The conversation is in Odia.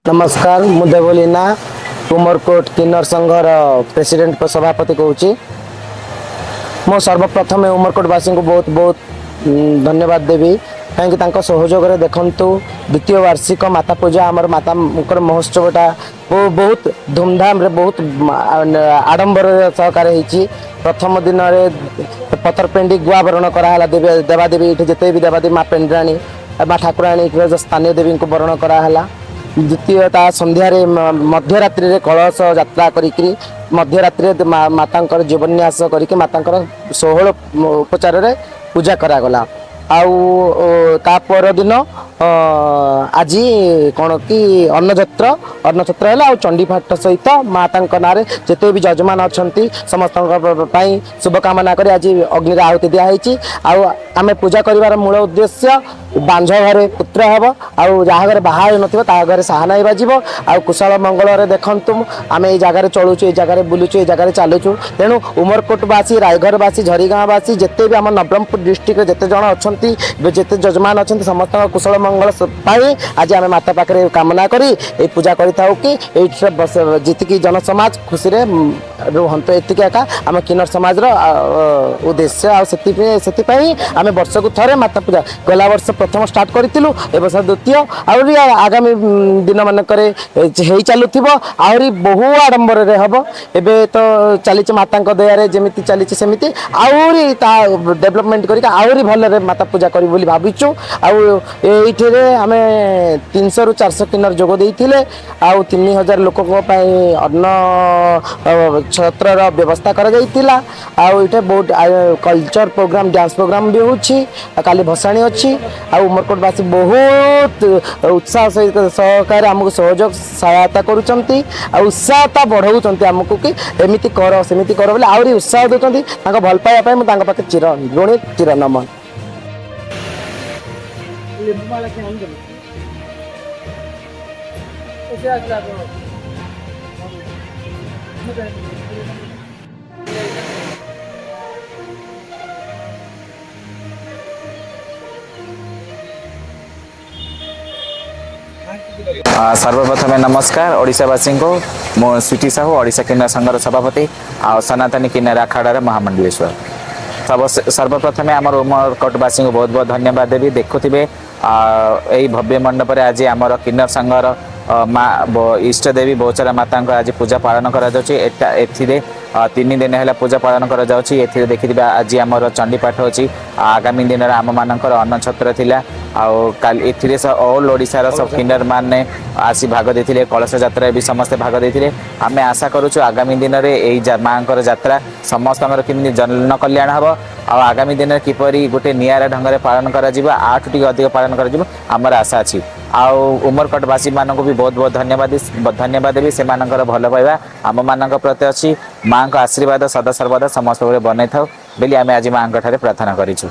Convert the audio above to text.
ନମସ୍କାର, ମୁଁ ଦେବଲିନା, ଉମରକୋଟ କିନ୍ନର ସଂଘର ପ୍ରେସିଡେଣ୍ଟ, ସଭାପତି କହୁଛି। ମୁଁ ସର୍ବପ୍ରଥମେ ଉମରକୋଟବାସୀଙ୍କୁ ବହୁତ ବହୁତ ଧନ୍ୟବାଦ ଦେବି, କାହିଁକି ତାଙ୍କ ସହଯୋଗରେ ଦେଖନ୍ତୁ, ଦ୍ୱିତୀୟ ବାର୍ଷିକ ମାତା ପୂଜା, ଆମର ମାତାଙ୍କର ମହୋତ୍ସବଟା ବହୁତ ଧୁମଧାମରେ, ବହୁତ ଆଡ଼ମ୍ବରରେ ସହକାରେ ହେଇଛି। ପ୍ରଥମ ଦିନରେ ପଥରପେଣ୍ଡି ଗୁଆ ବରଣ କରାହେଲା। ଦେବୀ ଦେବାଦେବୀ, ଏଠି ଯେତେ ବି ଦେବାଦେବୀ, ମା ପେଣ୍ଡରାଣୀ, ମା ଠାକୁରାଣୀ, ସ୍ଥାନୀୟ ଦେବୀଙ୍କୁ ବରଣ କରାହେଲା। ଦ୍ୱିତୀୟ ତା ସନ୍ଧ୍ୟାରେ ମଧ୍ୟରାତ୍ରିରେ କଳସ ଯାତ୍ରା କରିକିରି ମଧ୍ୟରାତ୍ରିରେ ମାତାଙ୍କର ଜୀବନ୍ୟାସ କରିକି ମାତାଙ୍କର 16 ଉପଚାରରେ ପୂଜା କରାଗଲା। ଆଉ ତା ପରଦିନ ଆଜି କ'ଣ କି ଅନ୍ନଛତ୍ର ହେଲା ଆଉ ଚଣ୍ଡୀପାଠ ସହିତ ମାତାଙ୍କ ନାଁରେ ଯେତେ ବି ଯଜମାନ ଅଛନ୍ତି, ସମସ୍ତଙ୍କ ପାଇଁ ଶୁଭକାମନା କରି ଆଜି ଅଗ୍ନିରେ ଆହୁତି ଦିଆହେଇଛି। ଆଉ ଆମେ ପୂଜା କରିବାର ମୂଳ ଉଦ୍ଦେଶ୍ୟ, ବାଞ୍ଝ ଘରେ ପୁତ୍ର ହେବ ଆଉ ଯାହା ଘରେ ବାହା ହେଉନଥିବ, ତା ଘରେ ସାହାନାଇ ବାଜିବ। ଆଉ କୁଶଳ ମଙ୍ଗଳରେ ଦେଖନ୍ତୁ, ଆମେ ଏଇ ଜାଗାରେ ଚଳୁଛୁ, ଏଇ ଜାଗାରେ ବୁଲୁଛୁ, ଏଇ ଜାଗାରେ ଚାଲୁଛୁ। ତେଣୁ ଉମରକୋଟବାସୀ, ରାଇଘରବାସୀ, ଝରିଗାଁବାସୀ, ଯେତେ ବି ଆମ ନବରଙ୍ଗପୁର ଡିଷ୍ଟ୍ରିକ୍ଟରେ ଯେତେ ଜଣ ଅଛନ୍ତି, ଯେତେ ଯଜମାନ ଅଛନ୍ତି, ସମସ୍ତଙ୍କ କୁଶଳ ମଙ୍ଗଳ ପାଇଁ ଆଜି ଆମେ ମାତା ପାଖରେ କାମନା କରି ଏଇ ପୂଜା କରିଥାଉ କି ଏଇଠି ଯେତିକି ଜନସମାଜ ଖୁସିରେ ରୁହନ୍ତୁ। ଏତିକି ଏକା ଆମ କିନ୍ନର ସମାଜର ଉଦ୍ଦେଶ୍ୟ। ଆଉ ସେଥିପାଇଁ ଆମେ ବର୍ଷକୁ ଥରେ ମାତା ପୂଜା, ଗଲା ବର୍ଷ ପ୍ରଥମ ଷ୍ଟାର୍ଟ କରିଥିଲୁ, ଏ ବର୍ଷ ଦ୍ୱିତୀୟ, ଆହୁରି ଆଗାମୀ ଦିନମାନଙ୍କରେ ହେଇ ଚାଲୁଥିବ, ଆହୁରି ବହୁ ଆଡ଼ମ୍ବରରେ ହେବ। ଏବେ ତ ଚାଲିଛି, ମାତାଙ୍କ ଦୟାରେ ଯେମିତି ଚାଲିଛି ସେମିତି ଆହୁରି ତା ଡେଭଲପମେଣ୍ଟ କରିକି ଆହୁରି ଭଲରେ ମାତା ପୂଜା କରିବୁ ବୋଲି ଭାବିଛୁ। ଆଉ ଏଇଥିରେ ଆମେ 300ରୁ 400 କିନ୍ନର ଯୋଗ ଦେଇଥିଲେ ଆଉ 3000 ଲୋକଙ୍କ ପାଇଁ ଅନ୍ନ ଛତ୍ରର ବ୍ୟବସ୍ଥା କରାଯାଇଥିଲା। ଆଉ ଏଇଟା ବହୁତ କଲଚର ପ୍ରୋଗ୍ରାମ, ଡ୍ୟାନ୍ସ ପ୍ରୋଗ୍ରାମ ବି ହେଉଛି ଆଉ କାଲି ଭସାଣି ଅଛି। ଆଉ ଉମରକୋଟବାସୀ ବହୁତ ଉତ୍ସାହ ସହିତ ସହକାରେ ଆମକୁ ସହଯୋଗ ସହାୟତା କରୁଛନ୍ତି ଆଉ ଉତ୍ସାହତା ବଢ଼ାଉଛନ୍ତି ଆମକୁ କି ଏମିତି କର, ସେମିତି କର ବୋଲି ଆହୁରି ଉତ୍ସାହ ଦେଉଛନ୍ତି। ତାଙ୍କ ଭଲ ପାଇବା ପାଇଁ ମୁଁ ତାଙ୍କ ପାଖରେ ଚିର ଋଣୀ, ଚିର ନମନ। ଲେମ୍ବୁ ମାଳ କିଏ ଆଣିଦେଲେ? ସେ ଆସିଲା ଆପଣ। ମୁଁ ଜାଣିନି। ସର୍ବପ୍ରଥମେ ନମସ୍କାର ଓଡ଼ିଶାବାସୀଙ୍କୁ। ମୁଁ ସ୍ୱିଟି ସାହୁ, ଓଡ଼ିଶା କିନ୍ନର ସଂଘର ସଭାପତି ଆଉ ସନାତନୀ କିନ୍ନର ଆଖଡ଼ାର ମହାମଣ୍ଡଳେଶ୍ୱର। ସର୍ବପ୍ରଥମେ ଆମର ଉମରକୋଟବାସୀଙ୍କୁ ବହୁତ ବହୁତ ଧନ୍ୟବାଦ ଦେବି। ଦେଖୁଥିବେ, ଏଇ ଭବ୍ୟ ମଣ୍ଡପରେ ଆଜି ଆମର କିନ୍ନର ସଂଘର ମା ଇଷ୍ଟ ଦେବୀ ବହୁଚରା ମାତାଙ୍କ ଆଜି ପୂଜା ପାଳନ କରାଯାଉଛି। ଏଟା ଏଥିରେ 3 ଦିନ ହେଲା ପୂଜା ପାଳନ କରାଯାଉଛି। ଏଥିରେ ଦେଖିଥିବେ, ଆଜି ଆମର ଚଣ୍ଡୀପାଠ ଅଛି। ଆଗାମୀ ଦିନରେ ଆମମାନଙ୍କର ଅନ୍ନଛତ୍ର ଥିଲା ଆଉ କାଲି ଏଥିରେ ଅଲ୍ ଓଡ଼ିଶାର ସବୁ କିନ୍ନର ମାନେ ଆସି ଭାଗ ଦେଇଥିଲେ। କଳସ ଯାତ୍ରାରେ ବି ସମସ୍ତେ ଭାଗ ଦେଇଥିଲେ। ଆମେ ଆଶା କରୁଛୁ, ଆଗାମୀ ଦିନରେ ଏଇ ମାଙ୍କର ଯାତ୍ରା ସମସ୍ତଙ୍କର କେମିତି ଜନ କଲ୍ୟାଣ ହେବ ଆଉ ଆଗାମୀ ଦିନରେ କିପରି ଗୋଟେ ନିଆରା ଢଙ୍ଗରେ ପାଳନ କରାଯିବ, ଆଠୁ ଟିକେ ଅଧିକ ପାଳନ କରାଯିବ, ଆମର ଆଶା ଅଛି। ଆଉ ଉମରକୋଟବାସୀ ମାନଙ୍କୁ ବି ବହୁତ ବହୁତ ଧନ୍ୟବାଦ ଦେବି। ସେମାନଙ୍କର ଭଲ ପାଇବା ଆମମାନଙ୍କ ପ୍ରତି ଅଛି। ମାଙ୍କ ଆଶୀର୍ବାଦ ସଦା ସର୍ବଦା ସମସ୍ତ ଉପରେ ବନେଇଥାଉ ବୋଲି ଆମେ ଆଜି ମାଙ୍କ ଠାରେ ପ୍ରାର୍ଥନା କରିଛୁ।